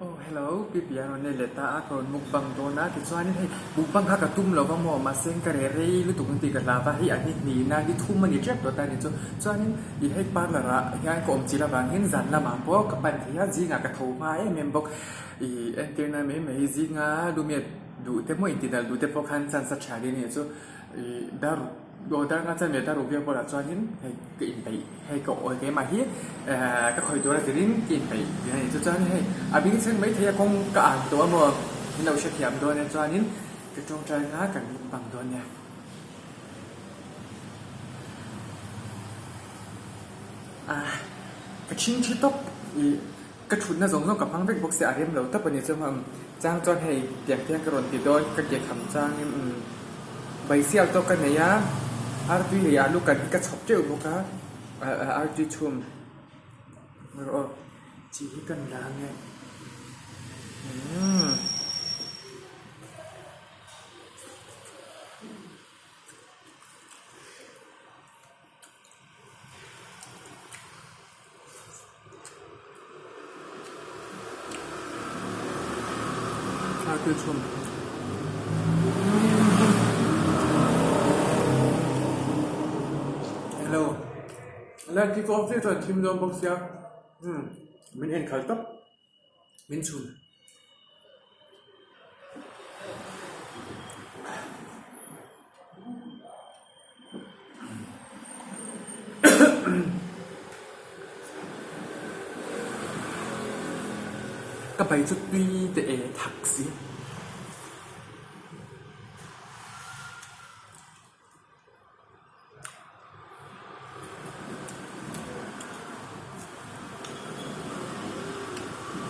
Aw hello Pi Piang rawn nei leh ta a ka rawn mukbang dawn a tichuanin hei mukbang kha ka tum lo va maw mahse ka reh rei lutuk ang tih ka hlau va hei a ni hnihna ni thum a ni tep tawh ta a ni chu chuanin ih hei parlour ah hian ka awm chilh avangin zan lamah pawh ka pan thei a zingah ka tho hma em em bawk ih entirna mai mai zinga lumiat duh te maw intidal duh te pawh khan chance a tha hle a ni chu ih dar Aw dar nga chuan dar uk viau pawh lah chuanin hei ka inpeih hei ka awi keimah hi ehh ka khawi tur a zirin ka inpeih tih a ni chu chuan hei a bing thleng maithei a kawng ka an tawh a maw min lo hrethiam dawn e chuanin ka tawngtai anga kan bang dawn nia. Ahh ka chhingchhi tawp ih. Ka thutna zawng zawng ka hmang vek bawk sia a rem lo tawp a ni chuan umm chang chuan hei tiang tiang ka rawn ti dawn ka ke kham changin umm baisial tawk ka nei a artui leh alu kan hi ka chhawp teuh bawk a ah artui chhum rawh aw chi hi ka la ange umm. Hello light hi ka off chiah chuan thim dawn bawk sia umm min en khalh tawp min chhun. Ka bai chu tui te e thak si.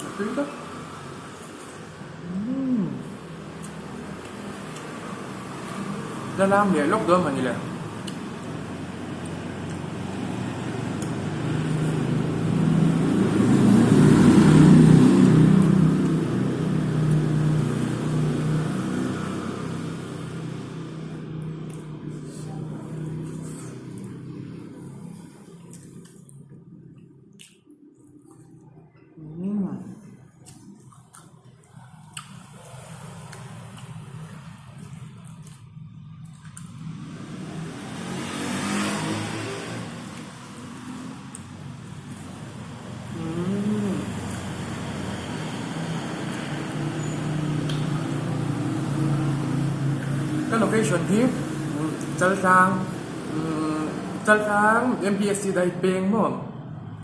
A tui tak. Umm. La lam leh lawk dawn mawni le. Ka location hi Chaltlang Chaltlang M_P_S_C dai peng maw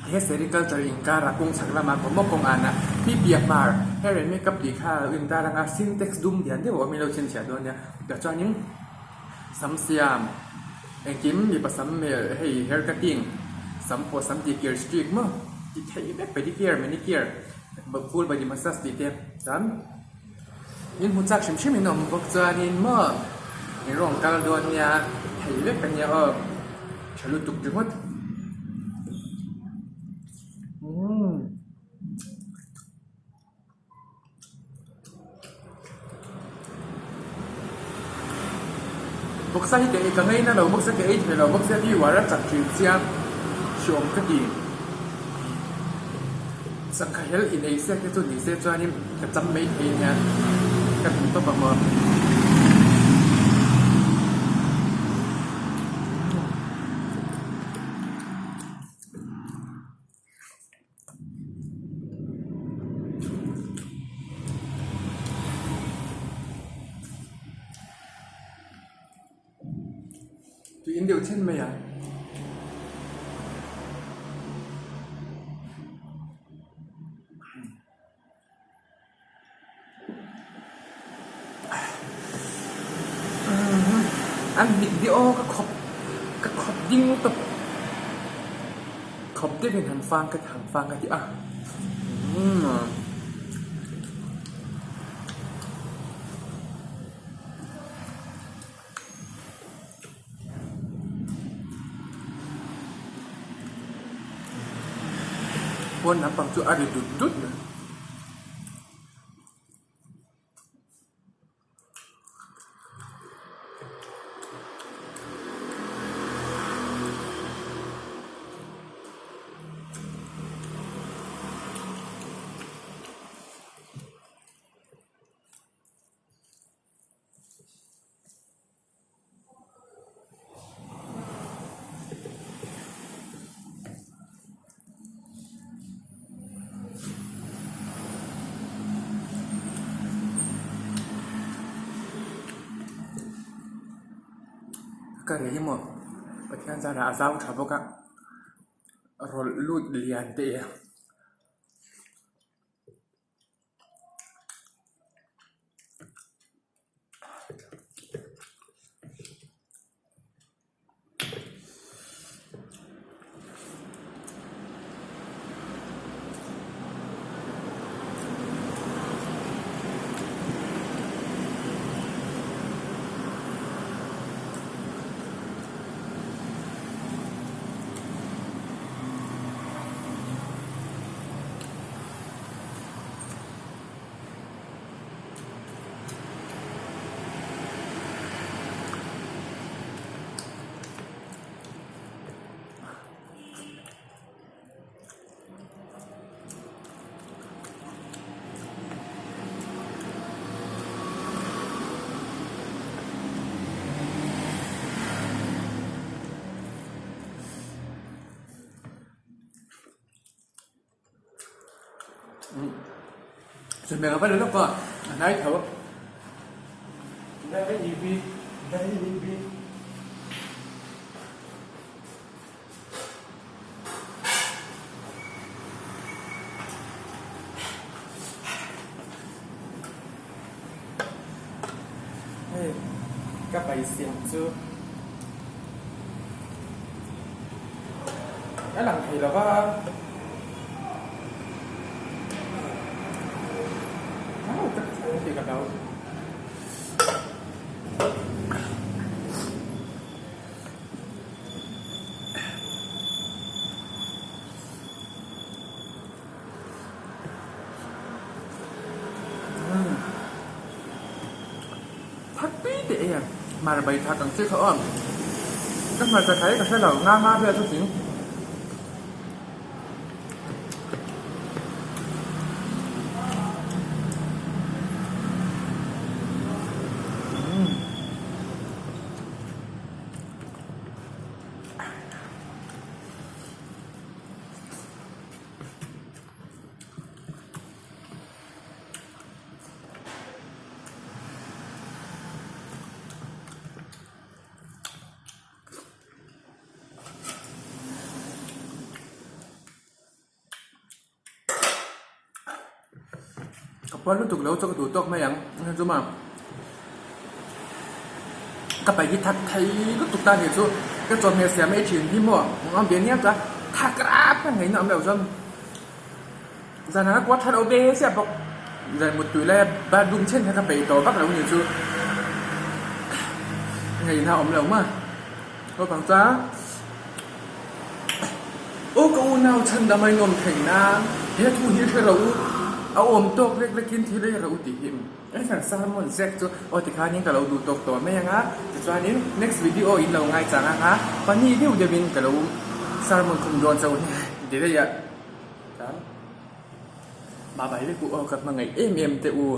he sericulture inkar a kawng chhak lama kawng maw kawng an a pipi a hmar hair and makeup tih kha a lo intar ang a sintex dum lian deuh a awm in lo chhinchhiah dawn nia tah chuanin sam siam engkim mipa sam hei hair cutting sam pawh sam tih kir streak maw ti theih vek pedicure manicure full body massage tih te chuan min hmu chak hrim hrim in awm bawk chuanin maw in rawn kal dawn nia thei vek a nia aw tha lutuk ringawt umm. Bawksa hi ka ei ka ngaina lo bawksa ka ei thei lo bawksa hi uar a chak thin sia hreawm ka ti. Sangha hel inei siak te chu ni se chuanin ka cham mai thei ania ka duh tawp ang aw. Tui in deuh chen mai a. An mit di aw ka khawp ka khawp ding tawp khawp deuhin han fang ka han fang ka ti a umm. Pawn lampang chu a ri dut dut mai. Ka reh hi maw Pathian zarah a zau tha bawk a rawlh lut lian teh e. Chawhmeh ka va la lawk a, a hnai tho. Hei ka pai siam chu a lang thei lo va tih ka hlau. Thak pi teh e hmar bai thak ang chi kha aw ka hmarcha khai ka hre lo nga nga vel chu tling. Ka puan lutuk lo chu ka duh tawk mai ang chu ma ka pai hi that thei lutuk ta nih chu ka chawhmeh siam ei thin hi maw awm ve nia chuan thak rap reng mai in a awm loh chuan Zanah ka kuat tha lo ve chiah bawk. Zan mut tui laia bathroom chen kha ka peih tawh vak lo ni chu ngaihna a awm lo ma. Naupang chuan Aw ka unau chhan dam a inawm theih nan he thu hi hre ro u, a awm tawk lek lekin thil ei ro u tih hi Ehan sermon zek chu aw tikhanin ka lo duh tawk tawh mai ang a, tichuanin next video in lo ngaichang ang a, pahnih deuh deuhin ka lo sermon khum dawn chauh nia ti daih a. Bye bye vek u aw ka hmangaih em em teh u.